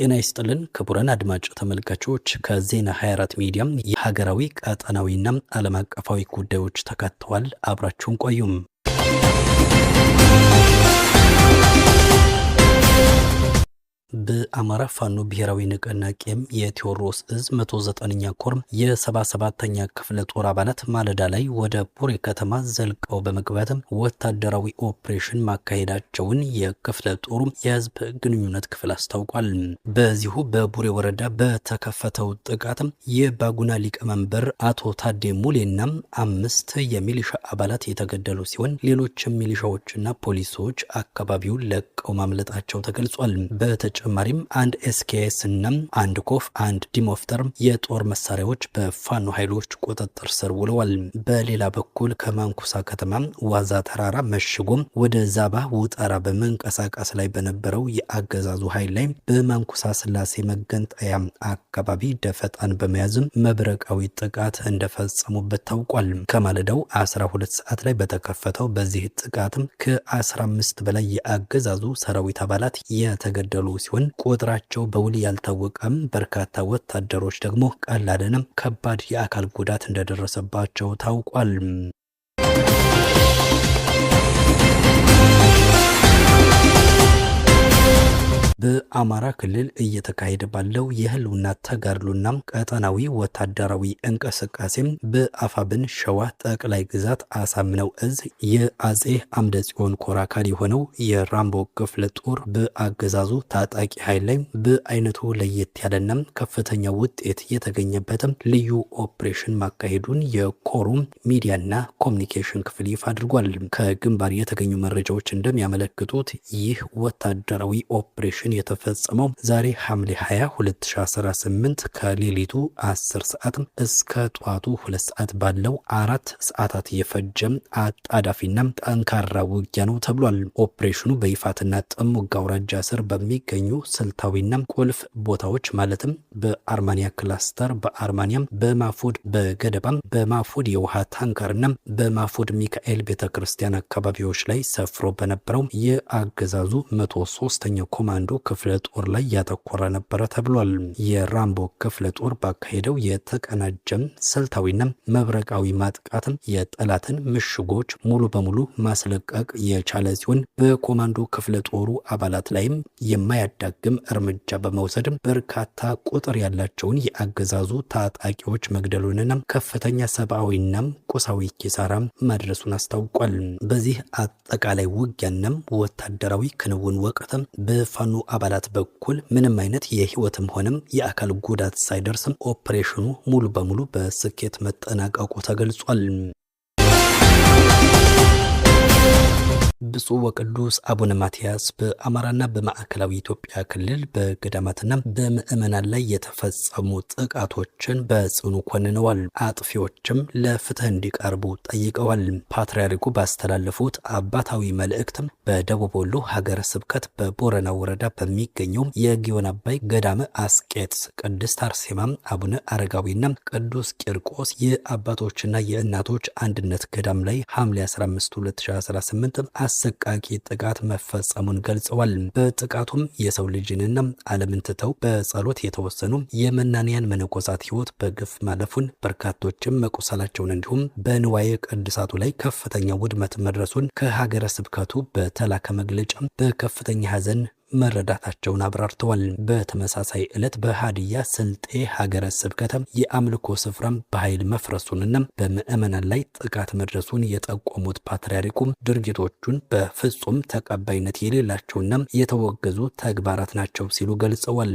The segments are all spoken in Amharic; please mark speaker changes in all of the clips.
Speaker 1: ጤና ይስጥልን ክቡራን አድማጭ ተመልካቾች፣ ከዜና 24 ሚዲያም የሀገራዊ፣ ቀጠናዊና ዓለም አቀፋዊ ጉዳዮች ተካተዋል። አብራችሁን ቆዩም። በአማራ ፋኖ ብሔራዊ ንቅናቄም የቴዎድሮስ እዝ 109ኛ ኮር የ77ኛ ክፍለ ጦር አባላት ማለዳ ላይ ወደ ቡሬ ከተማ ዘልቀው በመግባትም ወታደራዊ ኦፕሬሽን ማካሄዳቸውን የክፍለ ጦሩ የህዝብ ግንኙነት ክፍል አስታውቋል። በዚሁ በቡሬ ወረዳ በተከፈተው ጥቃትም የባጉና ሊቀመንበር አቶ ታዴ ሙሌና 5 የሚሊሻ አባላት የተገደሉ ሲሆን ሌሎችም ሚሊሻዎችና ፖሊሶች አካባቢውን ለቀው ማምለጣቸው ተገልጿል። በተጨማሪም አንድ SKS እና አንድ ኮፍ፣ አንድ ዲሞፍተር የጦር መሳሪያዎች በፋኖ ኃይሎች ቁጥጥር ስር ውለዋል። በሌላ በኩል ከማንኩሳ ከተማ ዋዛ ተራራ መሽጎ ወደ ዛባ ውጠራ በመንቀሳቀስ ላይ በነበረው የአገዛዙ ኃይል ላይ በማንኩሳ ስላሴ መገንጠያ አካባቢ ደፈጣን በመያዝም መብረቃዊ ጥቃት እንደፈጸሙበት ታውቋል። ከማለዳው 12 ሰዓት ላይ በተከፈተው በዚህ ጥቃትም ከ15 በላይ የአገዛዙ ሰራዊት አባላት የተገደሉ ሲሆን ቁጥራቸው በውል ያልታወቀም በርካታ ወታደሮች ደግሞ ቀላልንም ከባድ የአካል ጉዳት እንደደረሰባቸው ታውቋል። በአማራ ክልል እየተካሄደ ባለው የህልውና ተጋድሎና ቀጠናዊ ወታደራዊ እንቅስቃሴም በአፋብን ሸዋ ጠቅላይ ግዛት አሳምነው እዝ የአጼ አምደ ጽዮን ኮር አካል የሆነው የራምቦ ክፍለ ጦር በአገዛዙ ታጣቂ ኃይል ላይ በአይነቱ ለየት ያለና ከፍተኛ ውጤት የተገኘበትም ልዩ ኦፕሬሽን ማካሄዱን የኮሩ ሚዲያና ኮሚኒኬሽን ክፍል ይፋ አድርጓል። ከግንባር የተገኙ መረጃዎች እንደሚያመለክቱት ይህ ወታደራዊ ኦፕሬሽን የተፈጸመው ዛሬ ሐምሌ 20 2018 ከሌሊቱ 10 ሰዓት እስከ ጠዋቱ 2 ሰዓት ባለው 4 ሰዓታት የፈጀም አጣዳፊና ጠንካራ ውጊያ ነው ተብሏል። ኦፕሬሽኑ በይፋትና ጥሙጋ አውራጃ ስር በሚገኙ ስልታዊና ቁልፍ ቦታዎች ማለትም በአርማንያ ክላስተር፣ በአርማንያም፣ በማፎድ በገደባም፣ በማፎድ የውሃ ታንከርና በማፎድ ሚካኤል ቤተክርስቲያን አካባቢዎች ላይ ሰፍሮ በነበረው የአገዛዙ 103ኛ ኮማንዶ ክፍለ ጦር ላይ ያተኮረ ነበረ ተብሏል። የራምቦ ክፍለ ጦር ባካሄደው የተቀናጀም ስልታዊና መብረቃዊ ማጥቃትም የጠላትን ምሽጎች ሙሉ በሙሉ ማስለቀቅ የቻለ ሲሆን በኮማንዶ ክፍለ ጦሩ አባላት ላይም የማያዳግም እርምጃ በመውሰድም በርካታ ቁጥር ያላቸውን የአገዛዙ ታጣቂዎች መግደሉንና ከፍተኛ ሰብአዊና ቁሳዊ ኪሳራ ማድረሱን አስታውቋል። በዚህ አጠቃላይ ውጊያናም ወታደራዊ ክንውን ወቅትም በፋኖ አባላት በኩል ምንም አይነት የህይወትም ሆነም የአካል ጉዳት ሳይደርስም ኦፕሬሽኑ ሙሉ በሙሉ በስኬት መጠናቀቁ ተገልጿል። ብፁዕ ወቅዱስ አቡነ ማትያስ በአማራና በማዕከላዊ ኢትዮጵያ ክልል በገዳማትና በምዕመናን ላይ የተፈጸሙ ጥቃቶችን በጽኑ ኮንነዋል። አጥፊዎችም ለፍትህ እንዲቀርቡ ጠይቀዋል። ፓትርያርኩ ባስተላለፉት አባታዊ መልእክትም በደቡብ ወሎ ሀገረ ስብከት በቦረና ወረዳ በሚገኘው የጊዮን አባይ ገዳመ አስቄጥስ ቅድስት አርሴማ፣ አቡነ አረጋዊና ቅዱስ ቂርቆስ የአባቶችና የእናቶች አንድነት ገዳም ላይ ሐምሌ 15 2018 አሰቃቂ ጥቃት መፈጸሙን ገልጸዋል። በጥቃቱም የሰው ልጅንና ዓለምን ትተው በጸሎት የተወሰኑ የመናንያን መነኮሳት ሕይወት በግፍ ማለፉን፣ በርካቶችም መቁሰላቸውን እንዲሁም በንዋየ ቅድሳቱ ላይ ከፍተኛ ውድመት መድረሱን ከሀገረ ስብከቱ በተላከ መግለጫ በከፍተኛ ሐዘን መረዳታቸውን አብራርተዋል። በተመሳሳይ ዕለት በሀዲያ ስልጤ ሀገረ ስብከት የአምልኮ ስፍራም በኃይል መፍረሱንና በምዕመናን ላይ ጥቃት መድረሱን የጠቆሙት ፓትርያርኩም ድርጊቶቹን በፍጹም ተቀባይነት የሌላቸውና የተወገዙ ተግባራት ናቸው ሲሉ ገልጸዋል።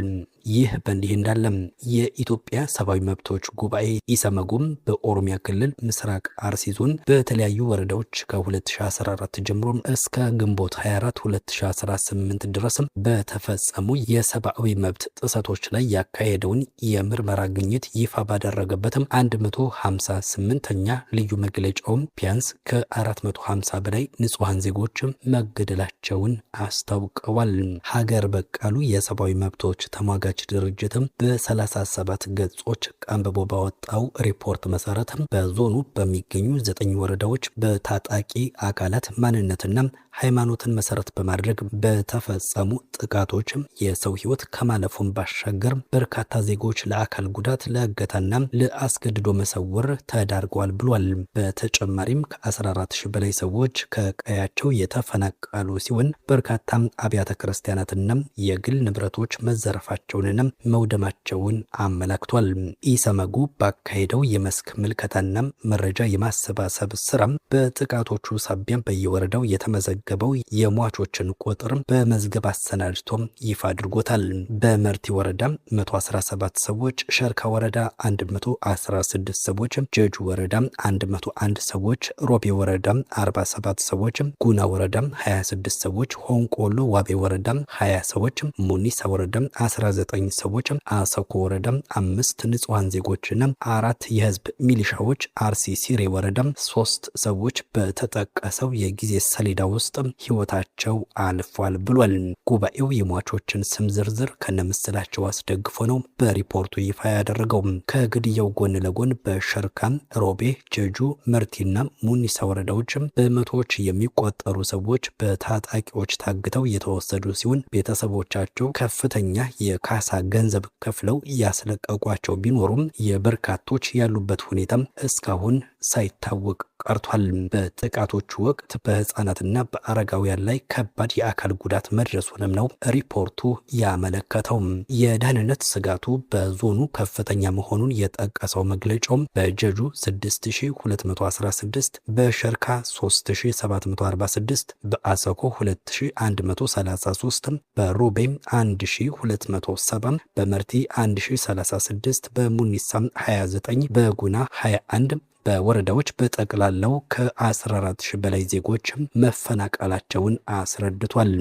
Speaker 1: ይህ በእንዲህ እንዳለም የኢትዮጵያ ሰብአዊ መብቶች ጉባኤ ኢሰመጉም በኦሮሚያ ክልል ምስራቅ አርሲ ዞን በተለያዩ ወረዳዎች ከ2014 ጀምሮ እስከ ግንቦት 24 2018 ድረስም በተፈጸሙ የሰብአዊ መብት ጥሰቶች ላይ ያካሄደውን የምርመራ ግኝት ይፋ ባደረገበትም 158ኛ ልዩ መግለጫውም ቢያንስ ከ450 በላይ ንጹሐን ዜጎች መገደላቸውን አስታውቀዋል። ሀገር በቀሉ የሰብአዊ መብቶች ተሟጋች ድርጅትም በ37 ገጾች ቀንብቦ ባወጣው ሪፖርት መሰረትም በዞኑ በሚገኙ 9 ወረዳዎች በታጣቂ አካላት ማንነትና ሃይማኖትን መሰረት በማድረግ በተፈጸሙ ጥቃቶች የሰው ሕይወት ከማለፉን ባሻገር በርካታ ዜጎች ለአካል ጉዳት፣ ለእገታና ለአስገድዶ መሰወር ተዳርገዋል ብሏል። በተጨማሪም ከ14 ሺህ በላይ ሰዎች ከቀያቸው የተፈናቀሉ ሲሆን በርካታ አብያተ ክርስቲያናትና የግል ንብረቶች መዘረፋቸውንና መውደማቸውን አመላክቷል። ኢሰመጉ ባካሄደው የመስክ ምልከታና መረጃ የማሰባሰብ ስራ በጥቃቶቹ ሳቢያ በየወረዳው የተመዘገበው የሟቾችን ቁጥር በመዝገብ አሰናድቶ ይፋ አድርጎታል። በመርቲ ወረዳ 117 ሰዎች፣ ሸርካ ወረዳ 116 ሰዎች፣ ጀጁ ወረዳ 101 ሰዎች፣ ሮቤ ወረዳ 47 ሰዎች፣ ጉና ወረዳ 26 ሰዎች፣ ሆንቆሎ ዋቤ ወረዳ 20 ሰዎች፣ ሙኒሳ ወረዳ 19 ሰዎች፣ አሰኮ ወረዳ 5 ንጹሐን ዜጎችና 4 የህዝብ ሚሊሻዎች፣ አርሲ ሲሬ ወረዳ 3 ሰዎች በተጠቀሰው የጊዜ ሰሌዳ ውስጥ ህይወታቸው አልፏል ብሏል። ጉባኤው የሟቾችን ስም ዝርዝር ከነምስላቸው አስደግፎ ነው በሪፖርቱ ይፋ ያደረገው። ከግድያው ጎን ለጎን በሸርካ፣ ሮቤ፣ ጀጁ፣ መርቲና ሙኒሳ ወረዳዎች በመቶዎች የሚቆጠሩ ሰዎች በታጣቂዎች ታግተው የተወሰዱ ሲሆን ቤተሰቦቻቸው ከፍተኛ የካሳ ገንዘብ ከፍለው ያስለቀቋቸው ቢኖሩም የበርካቶች ያሉበት ሁኔታም እስካሁን ሳይታወቅ ቀርቷል። በጥቃቶቹ ወቅት በህፃናትና በአረጋውያን ላይ ከባድ የአካል ጉዳት መድረሱንም ነው ሪፖርቱ ያመለከተው። የደህንነት ስጋቱ በዞኑ ከፍተኛ መሆኑን የጠቀሰው መግለጫው በጀጁ 6216፣ በሸርካ 3746፣ በአሰኮ 2133፣ በሮቤ 1270፣ በመርቲ 1036፣ በሙኒሳ 29፣ በጉና 21 በወረዳዎች በጠቅላላው ከ14 ሺህ በላይ ዜጎች መፈናቀላቸውን አስረድቷል።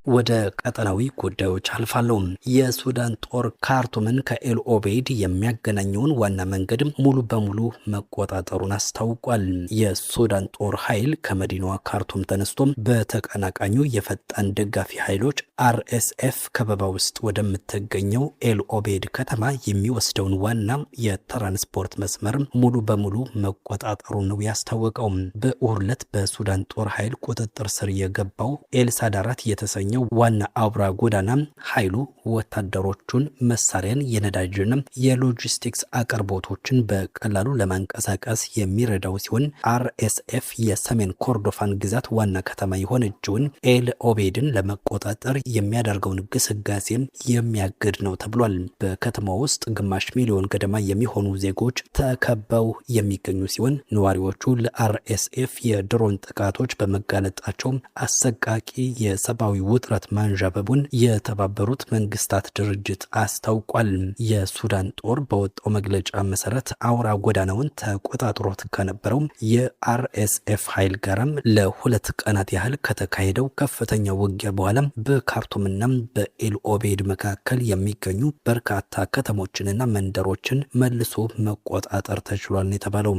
Speaker 1: ወደ ቀጠናዊ ጉዳዮች አልፋለሁ። የሱዳን ጦር ካርቱምን ከኤል ኦቤይድ የሚያገናኘውን ዋና መንገድ ሙሉ በሙሉ መቆጣጠሩን አስታውቋል። የሱዳን ጦር ኃይል ከመዲናዋ ካርቱም ተነስቶ በተቀናቃኙ የፈጣን ደጋፊ ኃይሎች አርኤስኤፍ ከበባ ውስጥ ወደምትገኘው ኤል ኦቤይድ ከተማ የሚወስደውን ዋና የትራንስፖርት መስመር ሙሉ በሙሉ መቆጣጠሩን ነው ያስታወቀው። በእሁድ ዕለት በሱዳን ጦር ኃይል ቁጥጥር ስር የገባው ኤልሳዳራት የተሰኘው ዋና አውራ ጎዳና ኃይሉ ወታደሮቹን፣ መሳሪያን፣ የነዳጅና የሎጂስቲክስ አቅርቦቶችን በቀላሉ ለማንቀሳቀስ የሚረዳው ሲሆን አርኤስኤፍ የሰሜን ኮርዶፋን ግዛት ዋና ከተማ የሆነችውን ኤል ኦቤድን ለመቆጣጠር የሚያደርገውን ግስጋሴ የሚያግድ ነው ተብሏል። በከተማ ውስጥ ግማሽ ሚሊዮን ገደማ የሚሆኑ ዜጎች ተከበው የሚገኙ ሲሆን ነዋሪዎቹ ለአርኤስኤፍ የድሮን ጥቃቶች በመጋለጣቸው አሰቃቂ የሰብአዊ ውጥረት ማንዣበቡን የተባበሩት መንግስታት ድርጅት አስታውቋል። የሱዳን ጦር በወጣው መግለጫ መሰረት አውራ ጎዳናውን ተቆጣጥሮት ከነበረው የአርኤስኤፍ ኃይል ጋርም ለ2 ቀናት ያህል ከተካሄደው ከፍተኛ ውጊያ በኋላ በካርቱምና በኤል ኦቤድ መካከል የሚገኙ በርካታ ከተሞችንና መንደሮችን መልሶ መቆጣጠር ተችሏል ነው የተባለው።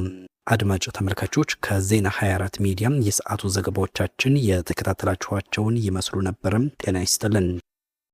Speaker 1: አድማጭ ተመልካቾች፣ ከዜና 24 ሚዲያም የሰዓቱ ዘገባዎቻችን የተከታተላችኋቸውን ይመስሉ ነበርም። ጤና ይስጥልን።